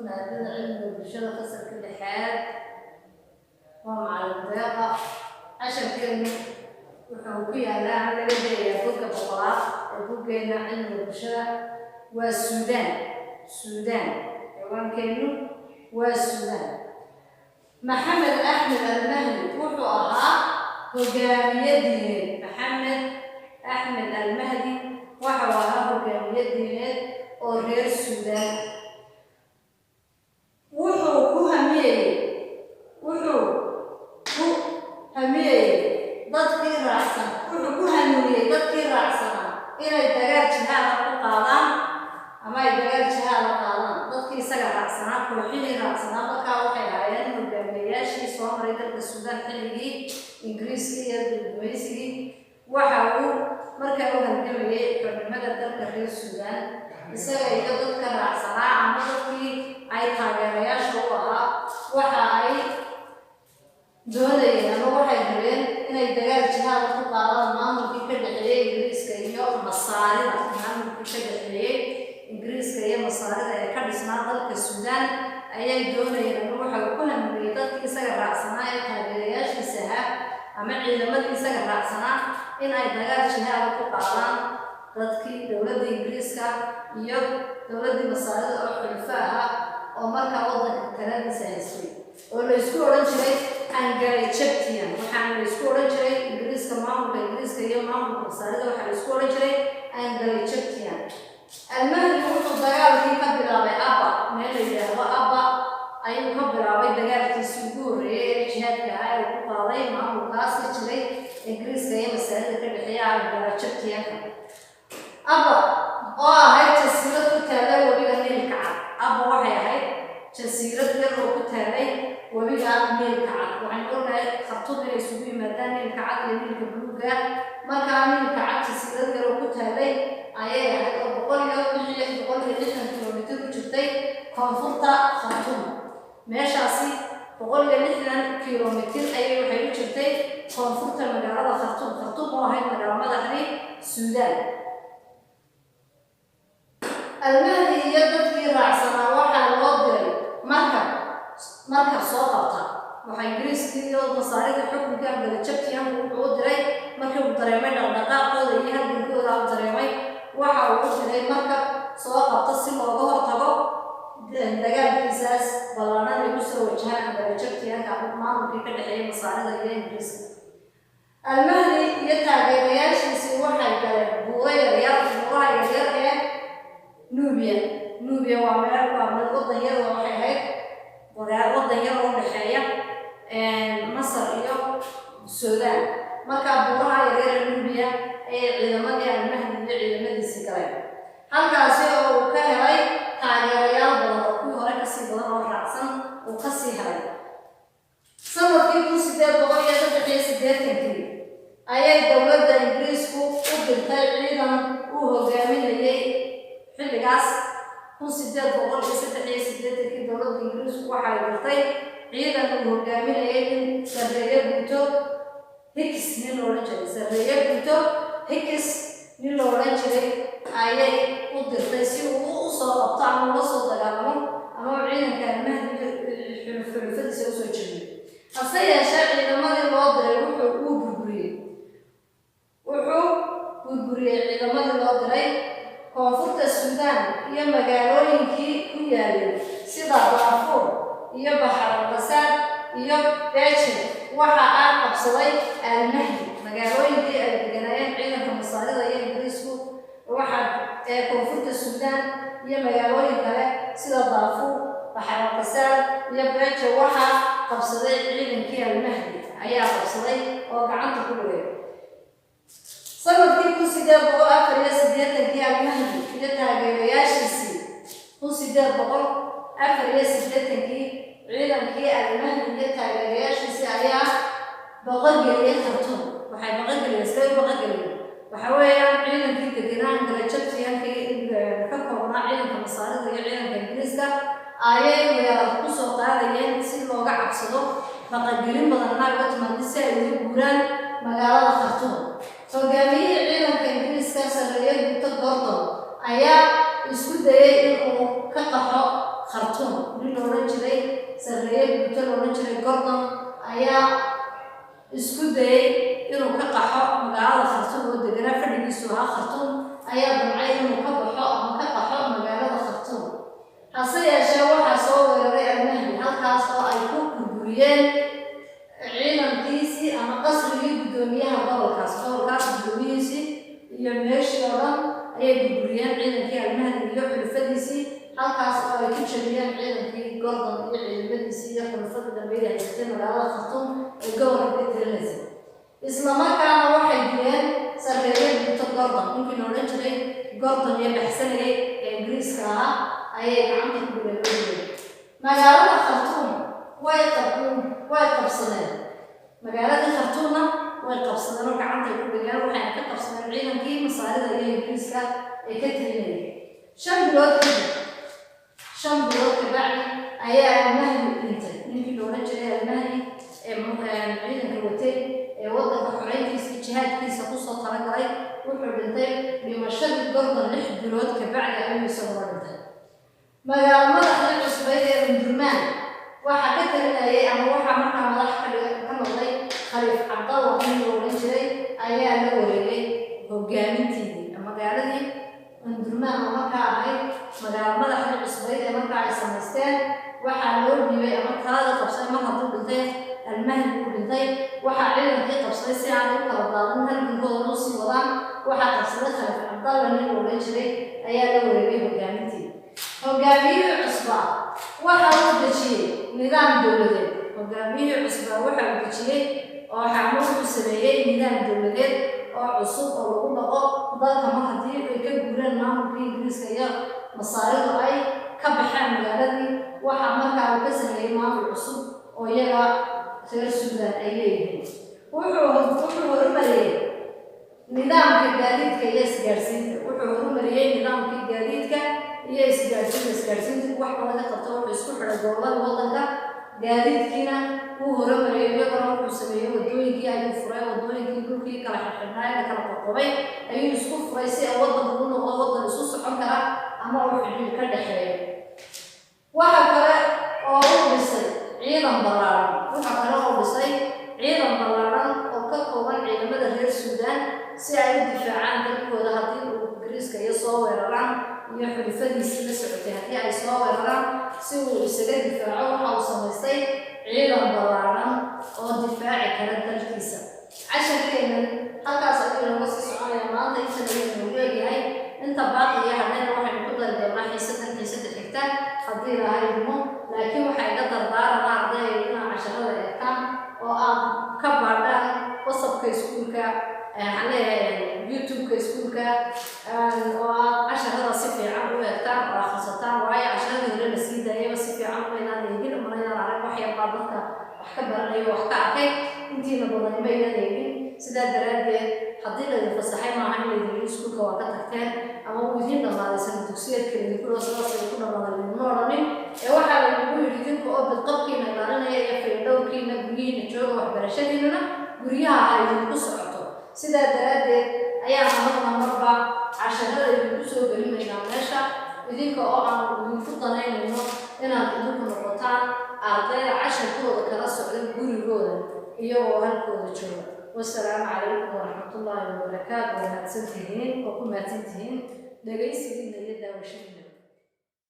Maadada cilmiga bulshada, fasalka lixaad. Waa macalin Deeqa. Casharkeenu wuxuu ku yaalaa ama laga helayaa bogga 100aad ee boggeena cilmiga bulshada. Waa Suudaan. Suudaan, ciwaankeenu waa Suudaan. Maxamed Axmed Almahdi wuxuu ahaa hogaamiye diineed. Maxamed Axmed Almahdi waxau ahaa hogaamiye diineed oo reer Suudaan. Wuxuu ku hamiyeyey dadkii raacsan, wuxuu ku hanuuniyey dadkii raacsanaa inay dagaal jihaada ku qaadaan ama ay dagaal jihaada qaadaan. Dadkii isaga raacsanaa, kooxihii raacsanaa markaa waxay ahaayeen hogaamiyeyaashii soo maray dalka Suudaan xilligii Ingiriiskii iyo gumaysigii. Waxa uu markaa u halgamayay xornimada dalka reer Suudaan. Isaga iyo dadka raacsanaa ama dadkii ay taageerayaasha u ahaa waxa ay doonayeen ama waxay rabeen inay dagaal jihaada ku qaadaan maamulkii ka dhexeeyey Ingiriiska iyo Masaarida. Maamulkii ka dhexeeyey Ingiriiska iyo Masaarida ee ka dhisnaa dalka Suudaan ayay doonayeen, ama waxa uu ku hanuuniyey dadkii isaga raacsanaa ee taageerayaashiisa ahaa ama ciidamadii isaga raacsanaa in ay dagaal jihaada ku qaadaan dadkii dowladda Ingiriiska iyo dowladdii Masaarida oo xulfo ahaa oo markaa waddanka taladiisa haystay, oo la isku odhan jiray Anglo Egyptian. Waxaana la isku odhan jiray Ingiriiska, maamulka Ingiriiska iyo maamulka Masaarida waxaa la isku odhan jiray Anglo Egyptian. Almahdi wuxuu dagaalkii ka bilaabay Abba, meel la yidhaahdo Abba ayuu ka bilaabay dagaalkiisii ugu horreeyey ee jihaadka ahaa ee uu ku qaaday maamulkaas ka jiray Ingiriiska iyo Masaarida ka dhexeeya, Anglo Egyptianka. Abba oo ahayd jasiirad ku taallay webiga Niilka Cad. Abba waxay ahayd jasiirad yar oo ku taallay webiga Niilka Cad. Waxaynu ognahay Khartuum inay isugu yimaadaan Niilka Cad iyo Niilka Buluuga. Markaa Niilka Cad jasiirad yar oo ku taallay ayay ahayd oo 160 kilomitir ku jirtay koonfurta Khartuum. Meeshaasi 160 kilomitir ayay waxay u jirtay koonfurta magaalada Khartuum. Khartuum oo ahayd magaalo madaxdii Suudaan. Almahdi iyo dadkii raacsanaa waxaa loo diray markab, markab soo qabta. Waxaa Ingiriiskii iyo Masaarida xukunka Anglo Egyptianku wuxuu u diray, markii uu dareemay dhaqdhaqaaqooda iyo halgankooda uu dareemay, waxa uu u diray markab soo qabta si looga hortago dagaalkiisaas ballaaran ay kusoo wajahaan Anglo Egyptianka, maamulkii ka dhexeeyay Masaarida iyo Ingiriiska. Almahdi iyo taageerayaashiisii waxay galeen buuro yaryar, buuraha yaryar ee Nubiya. Nubiya waa meel wadan yar oo waxay ahayd wadan yar oo udhexeeya Masar iyo Suudaan. Markaa buuraha yaryar ee Nubiya ayay ciidamadii Almahdi iyo ciidamadiisii galeen, halkaasi oo uu ka helay taageerayaal badan oo kuwii hore kasii badan oo raacsan uu kasii helay. Sanadkii 1883-kii ayay dowladda Ingiriisku u dirtay ciidan uu hogaaminayay. Xilligaas 1883-kii dowladda Ingiriisku waxay dirtay ciidan uu hogaaminayay nin sarreeye guuto Hicks nin la odhan jiray. Sarreeye guuto Hicks nin la odhan jiray ayay u dirtay si uu u soo qabto ama ula soo dagaalamo ama uu ciidanka Almahdi xulufadiisa usoo jebiyo. Hase yeeshee ciidamadii loo diray wuxuu burburiyey ciidamadii loo diray. Koonfurta Suudaan iyo magaalooyinkii ku yaalay sida Daarfuur iyo Baxaralqasaad iyo Beje waxa aa qabsaday Almahdi. Magaalooyinkii ay deganaayeen ciidanka Masaarida iyo Ingiriisku waxa ee koonfurta Suudaan iyo magaalooyin kale sida Daarfuur, Baxaralqasaad iyo Beje waxaa qabsaday ciidankii Almahdi ayaa qabsaday oo gacanta ku dhigay. Sanadkii 1884-kii Almahdi iyo taageerayaashiisii, 1884-kii ciidankii Almahdi iyo taageerayaashiisii ayaa baqageliyey Khartuum. Waxay baqageliyeen, sidee u baqageliyeen? Waxa weeyaan ciidankii degenaa Anglo Egyptiankii ka koobnaa ciidanka Masaarida iyo ciidanka Ingiriiska ayay weerar kusoo qaadayeen si looga cabsado baqagelin badanna uga timaado, si ay uga guuraan magaalada Khartuum. Hogaamiyihii ciidanka Ingiriiska, sarreeye guuto Gordon, ayaa isku dayay in uu ka qaxo. Khartuum. Nin la odhan jiray, sarreeye guuto la odhan jiray Gordon, ayaa isku dayay inuu ka qaxo magaalada Khartuum oo deganaa, fadhigiisu ahaa Khartuum, ayaa damcay inuu ka baxo ama ka qaxo magaalada Khartuum. Hase yeeshee waxaa soo weeraray Almahdi, halkaas oo ay ku burburiyeen ciidankiisii ama qasrigii guddoomiyaha gobolkaas. Gobolkaas guddoomiyihiisii iyo meeshii oo dhan ayay burburiyeen ciidankii Almahdi iyo xulufadiisii, halkaas oo ay ku jabiyeen ciidankii Gordon iyo ciidamadiisii iyo xulufadii dambeyd ay haysatay magaalada Khartuum ee gobolka ka talinaysay. Isla markaana waxay dileen sarreeye guuto Gordon. Ninkii la odhan jiray Gordon ee baxsanayay ee Ingiriiska ahaa ayay gacanta ku dhigeen oo dileen. Magaalada Khartuum way qabsadeen. Magaaladii Khartuumna way qabsadeen oo gacantay ku dhigeen, waxayna ka qabsadeen ciidankii Masaarida iyo Ingiriiska ee ka talinayay. 5 bilood kadib, 5 bilood kabacdi ayaa Almahdi dhintay. Ninkii la odhan jiray Almahdi ee ciidanka watay ee waddanka xoreyntiisa iyo jihaadkiisa kusoo talagalay wuxuu dhintay dhimashadii Gordon 6 bilood kabacdi ayuu isaguna dhintay. Magaalo madaxdii cusbayd ee Umdurmaan waxaa ka talinayay ama waxaa markaa madax ka noqday Khaliif Cabdalla. Nin la odhan jiray ayaa la wareegay hogaamintiidii magaaladii Umdurmaan oo markaa ahayd magaalo madaxdii cusbayd ee markaa ay samaysteen. Waxaa loo dhiibay ama talada qabsaday, mar hadduu dhintay Almahdi uu dhintay, waxaa ciidankii qabsaday si aan u kala daadin, halgankoodana usii wadaan, waxaa qabsaday Khaliif Cabdalla. Nin la odhan jiray ayaa la wareegay hogaamintii. Hogaamiyihii cusbaa waxa uu dejiyey nidaam dowladeed. Hogaamiyihii cusbaa waxa uu dejiyey oo xamu wuxuu sameeyey nidaam dowladeed oo cusub oo lagu dhaqo dalka. Mar haddii ay ka guureen maamulkii Ingiriiska iyo Masaaridu ay ka baxeen magaaladii, waxaa markaa uu ka sameeyey maamul cusub oo iyaga reer Suudaan ay leeyihiin. Wuxuu horumariyey nidaamka gaadiidka iyo isgaadhsiinta. Wuxuu horumariyey nidaamkii gaadiidka iyo isgaadhsiinta. Isgaadhsiinta wax badan ka qabto, wuxuu isku xidhay gobollada waddanka. Gaadiidkiina wuu horumariyey iyagona, wuxuu sameeyey wadooyinkii ayuu furay. Wadooyinkii dhulkii kala xirxidhnaa ee la kala qoqobay ayuu isku furay si ay waddanku u noqdo waddan isu socon kara ama uu xidhiidh ka dhexeeyo. Waxa kale oo uu dhisay ciidan ballaaran. Waxa kale oo dhisay ciidan ballaaran oo ka kooban ciidamada reer Suudaan si ay u difaacaan dalkooda haddii uu Ingiriiska iyo soo weeraraan iyo xulufadiisii la socotay. Haddii ay soo weeraraan, si uu isaga difaaco, waxa uu samaystay ciidan ballaaran oo difaaci kara dalkiisa. Casharkeennan halkaas ayuu inooga sii soconaya maanta. Intan ayuu inoogu egyahay. Inta baaqiya hadhayna waxaynu ku dari doonaa xiisadan xiisada xigta haddii Ilaahay idmo. Laakiin waxaa iga dardaarana, ardayga, inaad casharada eegtaan oo aad ka baadhaan WhatsAppka iskuulka, waxaan leeyahay YouTube-ka iskuulka, oo aad casharada si fiican u eegtaan oo akhrisataan, waayo casharadii hore la sii daayayba si fiican umaynaan eegin, umaynaan arag. Wax yar baa dadka wax ka baranayo wax ka arkay, intiina badani maynaan eegin. Sidaa daraaddeed, haddii laydin fasaxay, maaha in laydin yidhi iskuulka waa ka tagteen ama uu idiin dhammaaday sana dugsiyeedka idinku dhow, sidaas idinku dhammaaday laydinma odhanin, ee waxaa laydigu yidhi idinka oo bidqabkiina ilaalinaya iyo fayadhowrkiina guryihiina jooga, waxbarashadiinuna guryaha ha idinku socoto. Sidaa daraaddeed ayaan anaguna marba casharada idinku soo gelinaynaa meesha, idinka oo aanu idinku danaynayno inaad idinku noqotaan ardayda casharkooda kala socda gurigooda iyagoo halkooda jooga. Wasalaamu calaykum waraxmatullaahi wabarakaatu. Waa mahadsantihiin oo ku mahadsantihiin dhegaysigiina iyo daawashadiinaba.